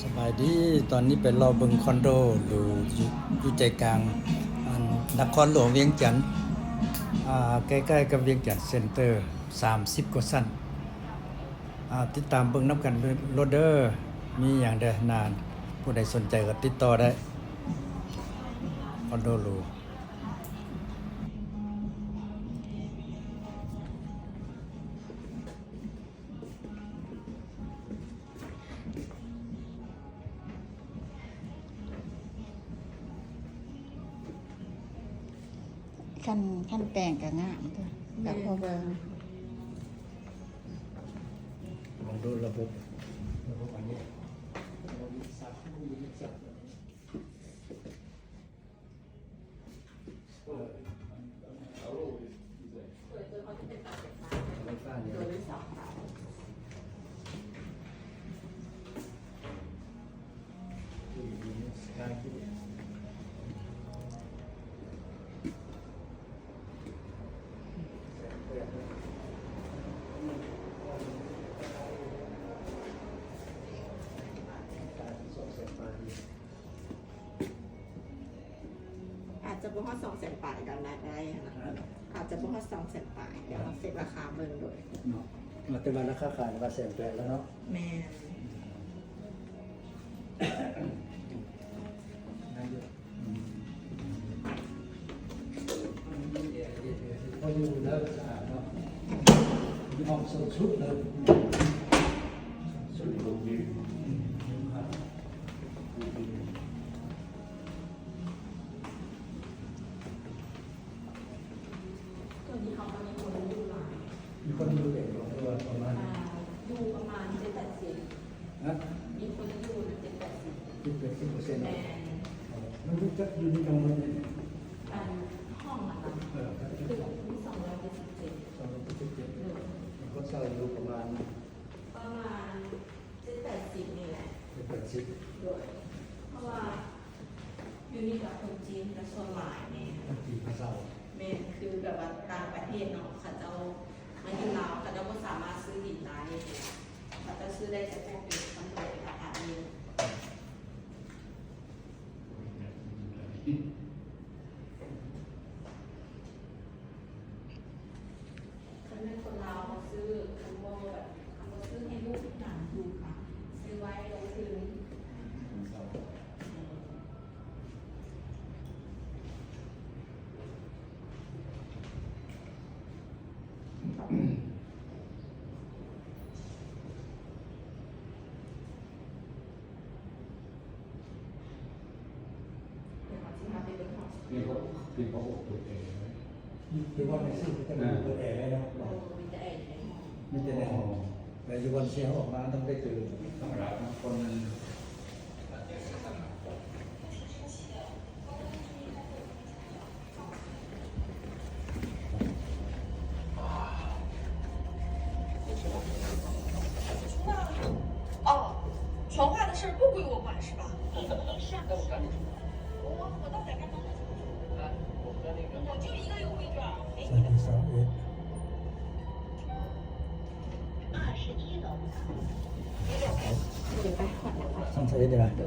ສະບາຍດີ, ຕອນນີ້ໄປເລາະເບິ່ງຄອນໂດຫຼູຢູ່ ຢູ່ໃຈກາງ ອັນ ນະຄອນຫຼວງວຽງຈັນ, ອ່າ ໃກ້ໆກັບວຽງຈັນເຊັນເຕີ ສາມສິບກວ່າຊັ້ນ. ອ່າ ຕິດຕາມເບິ່ງນຳກັນໂລດເດີ, ມີຫຍັງແດ່ນານ, ຜູ້ໃດສົນໃຈກໍຕິດຕໍ່ໄດ້. ຄອນໂດຫຼູ. ຄັນ ຄັນແປງກໍງາມຕົວະ ແມ່ນ ກໍພໍເບິ່ງ. ລອງດູລະບົບ ລະບົບອັນນີ້ ລະບົບວິທະຍາສາດ ລະບົບວິທະຍາສາດ. ອາດຈະບໍ່ຮອດສອງແສນປາຍກໍໄດ້ນະ ອາດຈະບໍ່ຮອດສອງແສນປາຍ ດຽວເຮົາເຊັກລາຄາເບິ່ງໂດຍເນາະ. ແຕ່ວ່າລາຄາຂາຍວ່າແສນແປດແລ້ວເນາະ. ແມ່ນ. ໄດ້ຢູ່ ອືມ ພໍຢູ່ເດີ ສະອາດເນາະ ມີຫ້ອງສົ້ນສຸດເລີຍ ສົ້ນສຸດ. ໂຕນີ້ເຮົາກໍມີຄົນຢູ່ຫຼາຍ. ມີຄົນຢູ່ເຕັມບໍ່ ຫຼືວ່າປະມານ? ອ່າ ຢູ່ປະມານເຈັດແປດສິບ. ຮະ? ມີຄົນຢູ່ນະ ເຈັດແປດສິບ ເຈັດແປດສິບເປີເຊັນເນາະ. ແມ່ນ. ອໍ ມັນຈັກຢູ່ໃນຈັງຫວັດນີ້? ອັນ ຫ້ອງນະ ເອີ ຄືມີສອງຮ້ອຍເຈັດສິບເຈັດ. ສອງຮ້ອຍເຈັດສິບເຈັດ. ໂດຍ. ຄົນເຊົ່າຢູ່ປະມານ? ປະມານເຈັດແປດສິບນີ້ແຫຼະ. ເຈັດແປດສິບ. ໂດຍ. ເພາະວ່າ ຢູ່ນີ້ກໍຄົນຈີນກໍສ່ວນຫຼາຍແດ່. ຄົນຈີນເຂົາເຊົ່າ. ແມ່ນ ຄືແບບວ່າຕ່າງປະເທດເນາະ ເຂົາເຈົ້າມາຢູ່ລາວ ເຂົາເຈົ້າບໍ່ສາມາດຊື້ດິນໄດ້ ເຂົາເຈົ້າຊື້ໄດ້ແຕ່ພວກເປັນຄອນໂດ ເປັນອາພາດເມັນ. ຄັນແມ່ນຄົນລາວເຮົາຊື້ ຄັນບໍ່ແບບ ຄັນບໍ່ຊື້ໃຫ້ລູກໃຫ້ຫຼານຢູ່ ກະຊື້ໄວ້ລົງທຶນ. ດຽວເຮົາຊິພາໄປເບິ່ງຫ້ອງ. ເປັນຫ້ອງ ເປັນຫ້ອງເປີດແອ. ຢູ່ ຢູ່ບ່ອນໃນເຊິ່ງເຂົາເຈົ້າເປີດແອໄດ້ເນາະ. ເອີ ມີແຕ່ແອຢູ່ໃນຫ້ອງ. ມີແຕ່ໃນຫ້ອງ. ແລ້ວຢູ່ບ່ອນເຊຍເຮົາອອກມາຕ້ອງໄດ້ເຈີ. ທຳມະດາເນາະ ຄົນມັນ 哦，传话的事儿不归我管是吧？是啊，我，我到底该干嘛？我就一个优惠券儿，没你的。二十一楼。上车一点来。对。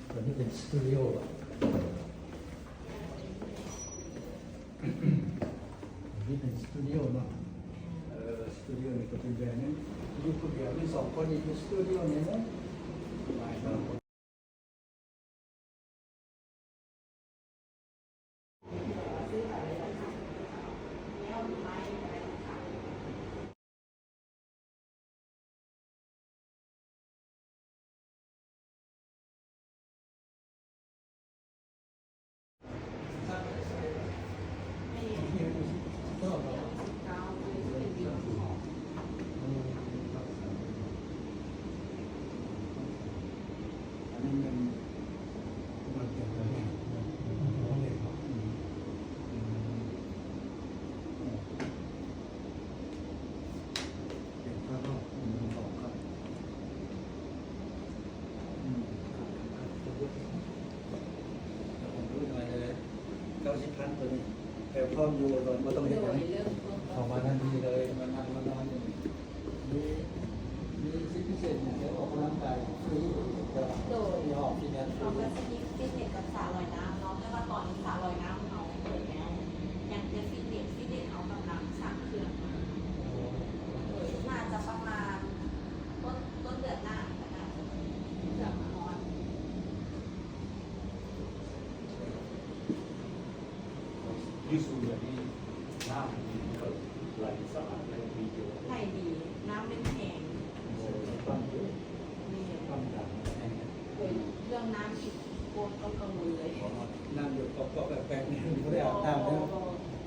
ຕົວນີ້ເປັນສະຕູດິໂອ. ອັນນີ້ເປັນສະຕູດິໂອເນາະ. ເອີ ສະຕູດິໂອນີ້ກໍເປັນແບບນີ້ ຢູ່ຄົນດຽວ ມີສອງຄົນນີ້ຢູ່ສະຕູດິໂອນີ້ເນາະ. ຫຼາຍເນາະ. ອັນນີ້ແມ່ນ ກຳລັງຈະ ເອີ ເອີ ເອີ ເອີ ສິບພັນໂຕນີ້ ແຕ່ພ້ອມຢູ່ ບໍ່ຕ້ອງເຮັດຫຍັງ ໂດຍ ເລີ່ມຕົ້ນ ເຂົ້າມາທັນທີເລີຍ ມານັ່ງມານອນຢູ່ນີ້ ມີ ມີສິດພິເສດຫຍັງ ໄດ້ອອກກຳລັງກາຍຟຣີບໍ່? ໂດຍ ມີຫ້ອງຟິດເນສຟຣີ ເຮົາກໍຊິມີຟິດເນສກັບສະລອຍນ້ຳເນາະ ແຕ່ວ່າຕອນນີ້ສະລອຍນ້ຳເຮົາເປີດແລ້ວ ຍັງແຕ່ຟິດເນສ ຟິດເນສເຮົາກຳລັງສັ່ງເຄື່ອງມາ ໂດຍ ໜ້າຈະປະມານຕົ້ນ ຕົ້ນເດືອນໜ້າກໍໜ້າຈະເກືອບມາຮອດ. ຢູ່ສູງແບບນີ້ ນ້ຳມັນກໍໄຫຼສະອາດໄດ້ດີຢູ່ ໄຫຼດີ ນ້ຳແມ່ນແຮງ ແມ່ນ ປ້ຳດ້າງແຮງ ເລື່ອງນ້ຳນີ້ບໍ່ຕ້ອງກັງວົນເລີຍ ນ້ຳຢູ່ກອກໆແປກໆນີ້ ບໍ່ໄດ້ອາບນ້ຳເນາະ ບໍ່ ບໍ່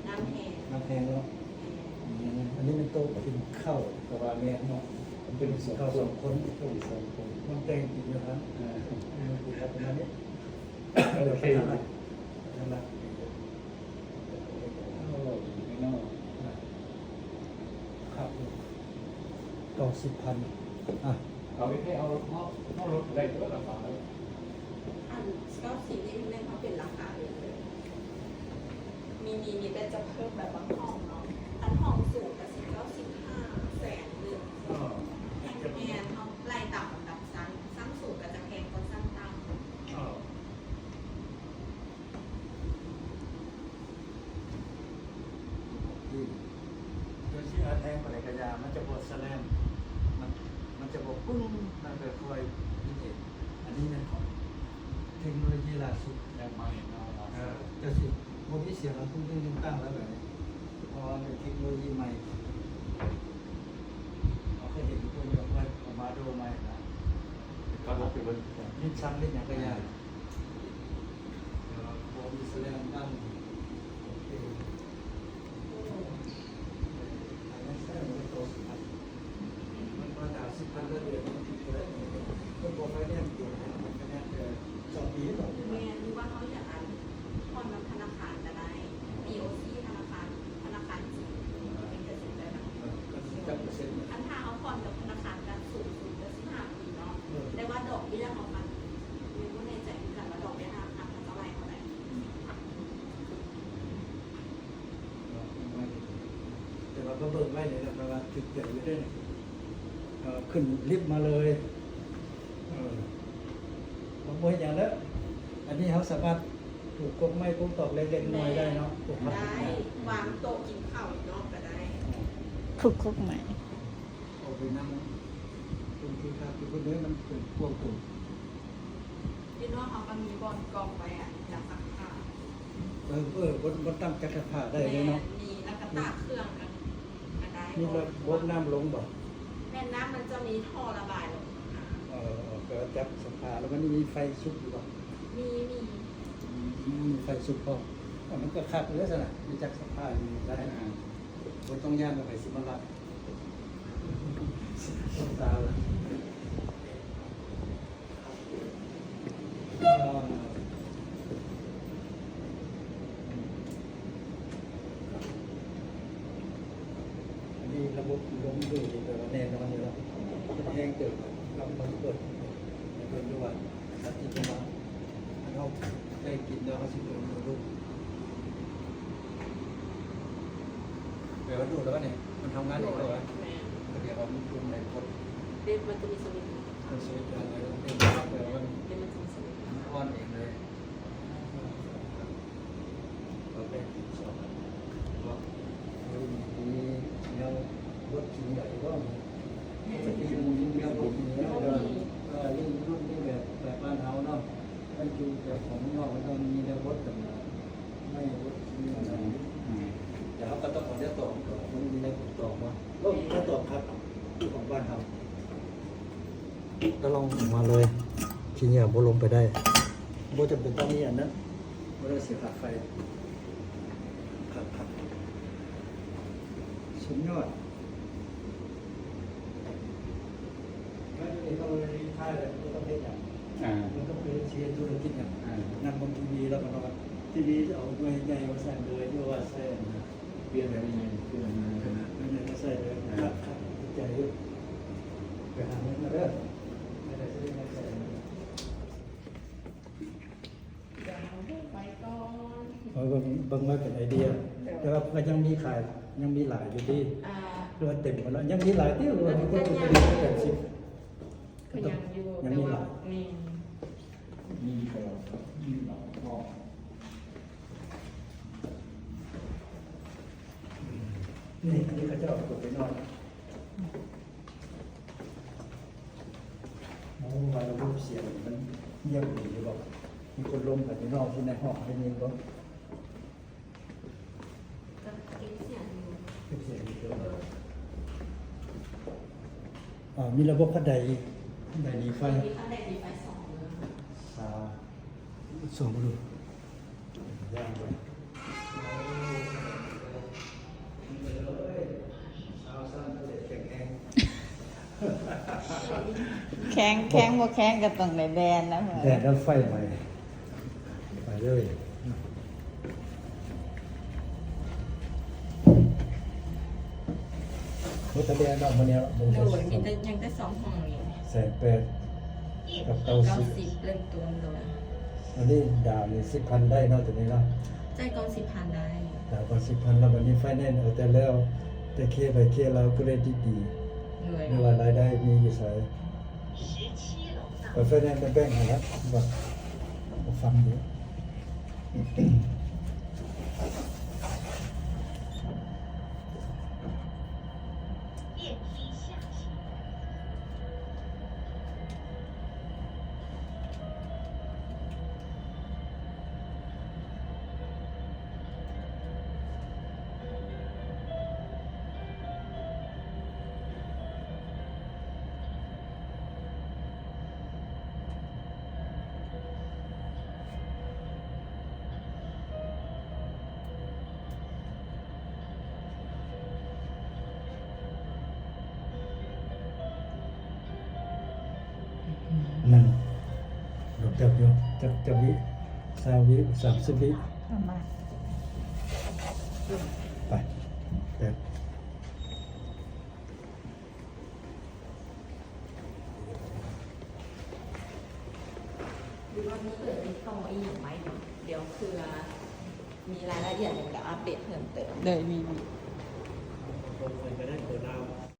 ນ້ຳແຮງ ນ້ຳແຮງເນາະ ແຮງ ອືມ ອັນນີ້ແມ່ນໂຕະກິນເຂົ້າ ກໍວ່າແມ່ນເນາະ ມັນເປັນເຂົ້າສອງຄົນ ເຂົ້າສອງຄົນ ມັນແຕ່ງກິນຢູ່ຫັ້ນ ອ່າ ມັນກິນແລ້ວປະມານນີ້ ໂອເຄ ຄັບ ເກົ້າສິບພັນ ອ່ະ ເອົາໃຫ້ເຮົາ ເຮົາ ເຮົາລົດໄດ້ຕົວລະບາດ ອັນເກົ້າສິບນີ້ແມ່ນເຮົາເປັນລາຄາເອງເລີຍ ມີ ມີ ມີແຕ່ຈະເພີ່ມແບບບາງຫ້ອງເນາະ ອັນຫ້ອງສູງກະຊິເກົ້າສິບຫ້າ ແສນໜຶ່ງ ເອີ ແມ່ນ ເຮົາໄລ່ຕາມລຳດັບຊັ້ນ ຊັ້ນສູງກະຈະແພງກວ່າຊັ້ນຕ່ຳ ເອີ. ໂດຍທີ່ວ່າແພງປານໃດກະຢ່າ ມັນຈະບໍ່ສະແລມ ມັນ ມັນຈະບໍ່ປຶ້ງ ມັນຄ່ອຍໆມີເອງ ອັນນີ້ແມ່ນຂອງເທັກໂນໂລຢີລ່າສຸດ ແບບໃໝ່ເນາະ ເອີ ຈະຊິບໍ່ມີສຽງອັນປຶ້ງໆຕັ້ງໆແລ້ວແບບນີ້ ເພາະວ່າເປັນເທັກໂນໂລຢີໃໝ່ ເຮົາເຄີຍເຫັນຢູ່ພວກເມືອງເພິ່ນເອົາມາໂດໃໝ່ນະ ຂັບລົດໄປເບິ່ງ ຫຼິ້ນຊັກຫຼິ້ນຫຍັງກະຢ່າ ແຕ່ວ່າບໍ່ມີສະແລມຕັ້ງ ໂອເຄ ອັນນັ້ນໃຊ້ເງິນໂຕສິບພັນ ມັນມາຕາມສິບພັນລະເດືອນ ມັນຕິດເທົ່າໃດ ມັນບໍ່ໄຟແນນซ์ ມັນໄຟແນນແຕ່ສອງປີເນາະ ແມ່ນ ຫຼືວ່າເຮົາຢາກອັນຜ່ອນນຳທະນາຄານກະໄດ້ ບີໂອຊີ ທະນາຄານ ທະນາຄານຈີນ ເປັນກະສິນໄດ້ນະ ຈັກເປີເຊັນ ຄັນຖ້າເຮົາຜ່ອນກັບທະນາຄານກະສູງສຸດກະສິບຫ້າປີເນາະ ເອີ ແຕ່ວ່າດອກເບ້ຍເຮົາມັນ ຍັງບໍ່ແນ່ໃຈຄືກັນວ່າດອກເບ້ຍທະນາຄານເຂົາເຈົ້າໄລ່ເທົ່າໃດ ແຕ່ວ່າກໍເບິ່ງໄວ້ນີ້ແຫຼະ ແປວ່າຖືກໃຈຢູ່ເດ້ ເອີ ຂຶ້ນລິບມາເລີຍ ເອີ ບໍ່ເຮັດຫຍັງແລ້ວ ອັນນີ້ເຮົາສາມາດປູກກົກໄມ້ກົກຕອກເລັກໆນ້ອຍໆໄດ້ເນາະ ປູກຜັກ ໄດ້ ວາງໂຕະກິນເຂົ້າຢູ່ນອກກໍໄດ້ ປູກກົກໄມ້ ເອົາໄປນັ່ງ ເປັນທີ່ພັກຢູ່ພຸ້ນເດ້ ມັນເປັນພວກໂຕ ຢູ່ນອກເຮົາກໍມີບ່ອນກອງໄວ້ອະ ຢາຊັກຜ້າ ເອີ ເອີ ບ່ອນ ບ່ອນຕັ້ງຈັກຊັກຜ້າໄດ້ເລີຍເນາະ ແມ່ນ ມີ ແລ້ວກໍຕາກເຄື່ອງ ກໍໄດ້ ມີລະບົບນ້ຳລົງບໍ່? ແມ່ນ ນ້ຳມັນຈະມີທໍ່ລະບາຍລົງ ເອີ ເອີ ແປວ່າຈັກຊັກຜ້າ ແລ້ວມັນມີໄຟສຸກຢູ່ບໍ່? ມີ ມີ ອືມ ມີໄຟສຸກພ້ອມ ເອີ ມັນກໍຄັກຢູ່ເດ້ຊັ້ນນະ ມີຈັກຊັກຜ້າຢູ່ໄດ້ ອ່າ ບໍ່ຕ້ອງຢ້ານວ່າໃຜຊິມາລັກ ສາວ ອັນນີ້ລະບົບລົມດູດນີ້ແປວ່າແນ່ນອນຢູ່ແລ້ວ ແຮງເຕີບ ກຳລັງເປີດໃຫ້ເບິ່ງຢູ່ວ່າ ອາທິດໜ້າ ຄັນເຮົາໄດ້ກິນແລ້ວ ເຮົາຊິເປີດດູດ ແປວ່າດູດແລ້ວນີ້ ມັນທຳງານເອງເລີຍ ແມ່ນ ກໍດຽວເຮົາມີປຸ່ມໃຫ້ກົດ ເດັບມັນຈະມີສະວິດ ເອີ ສະວິດອັນໃດ ເດັບແລ້ວມັນ ເດັບມັນຈະມີສະວິດ ມັນອອນເອງເລີຍ ເຮົາແບ່ງເປັນສອງອັນ ເນາະ ເຮົາມີແນວບົດຂີ້ເຫຍື້ອຢູ່ບໍ່? ມີ ມີແນວບົດຂີ້ເຫຍື້ອ ເອີ ລຸ້ນ ລຸ້ນນີ້ແບບ ແບບບ້ານເຮົາເນາະ ມັນຄືແບບຂອງເມືອງນອກ ມັນຕ້ອງມີແນວບົດກັນນະ ໄມ້ບົດຂີ້ເຫຍື້ອນະ ອືມ ແຕ່ເຮົາກໍຕ້ອງເອົາແນວຕອກກ່ອນ ມັນມີແນວຕອກບໍ່? ໂອ້ ມີແນວຕອກຄັກ ຄືຂອງບ້ານເຮົາ. ກໍລອງອອກມາເລີຍ ຂີ້ເຫຍື້ອບໍ່ລົງໄປໄດ້ ບໍ່ຈຳເປັນຕ້ອງມີອັນນັ້ນ ບໍ່ໄດ້ເສຍຄ່າໄຟ ຄັກໆ ສຸດຍອດ ແລ້ວເຮົາໄດ້ຣີທາຍແລ້ວ ບໍ່ຕ້ອງເຮັດຫຍັງ ອ່າ ບໍ່ຕ້ອງໄປເຮັດ ຊິເຮັດທຸລະກິດຫຍັງ ອ່າ ນັ່ງເບິ່ງທີວີ ແລ້ວກໍນອນ ທີວີເອົາໜ່ວຍໃຫຍ່ມາໃສ່ເລີຍ ຫຼືວ່າໃສ່ອັນ ປ່ຽນໃຫ້ມັນໃຫຍ່ຂຶ້ນ ໃຫ້ມັນໃສ່ເລີຍ ອ່າ ຄັກໆ ຖືກໃຈຢູ່ ໄປຫາເງິນມາເດີ ໄປໄດ້ຊິໄດ້ເງິນໃສ່ ດຽວເຮົາໄປກ່ອນ ເບິ່ງ ເບິ່ງໄວ້ເປັນໄອເດຍ ໂດຍ ແຕ່ວ່າກໍຍັງມີຂາຍ ຍັງມີຫຼາຍຢູ່ຕິ ອ່າ ຫຼືວ່າເຕັມໝົດແລ້ວ ຍັງມີຫຼາຍຕິ ຫຼືວ່າມີຄົນ ກໍຍັງຢູ່ ແປດສິບ ກໍຍັງຢູ່ ຍັງມີຫຼາຍ ແຕ່ວ່າ ແມ່ນ ນີ້ ອັນນີ້ເຂົາເຈົ້າເອົາຕົວໄປນອນ. ໂອ້ ວ່າລະບົບສຽງມັນງຽບດີຢູ່ບໍ່? ມີຄົນລົມກັນຢູ່ນອກ ຢູ່ໃນຫ້ອງໄດ້ຍິນບໍ່? ກໍເກັບສຽງຢູ່ ເກັບສຽງຢູ່ເດີ. ເອີ ມີລະບົບພັດໄດອີກ ໄດໜີໄຟ ມີພັດໄດໜີໄຟສອງເດີ ສາ ສອງເດີ. ແຂງ ແຂງບໍ່ແຂງກໍຕ້ອງໄດ້ແບນນະ ແບນແລ້ວໄຟໄໝ້ ໄປເລີຍ. ບໍ່ທັນໄດ້ເອົາມາແນວ ໂດຍ ມີແຕ່ ຍັງແຕ່ສອງຫ້ອງນີ້ ແສນແປດກັບເກົ້າສິບ ເລີ່ມຕົ້ນ. ໂດຍ ອັນນີ້ດາວນີ້ສິບພັນໄດ້ເນາະ ຕົວນີ້ເນາະ ຈ່າຍກ່ອນສິບພັນໄດ້ ດາວກ່ອນສິບພັນ ແລ້ວບັດນີ້ໄຟແນນເອົາແຕ່ແລ້ວ ແຕ່ເຄໄປເຄລາວກໍເລີຍດີໆ. ໂດຍ ຫຼືວ່າລາຍໄດ້ມີຢູ່ໃສ ໄປໄຟແນນໄປແບ່ງໃຫ້ລະ ວ່າຟັງຢູ່. ນັ້ນ ດົນເຕີບຢູ່ ຈັກ ຈັກວິ ຊາວວິ ສາມສິບວິ ປະມານ ໄປ ແປດ. ຫຼືວ່າມີເອີຍຕິດຕໍ່ອີ່ຫຍັງໄວ້ເນາະ ດຽວເພື່ອມີລາຍລະອຽດຫຍັງກໍອັບເດດເພີ່ມເຕີມ. ໂດຍ ມີ.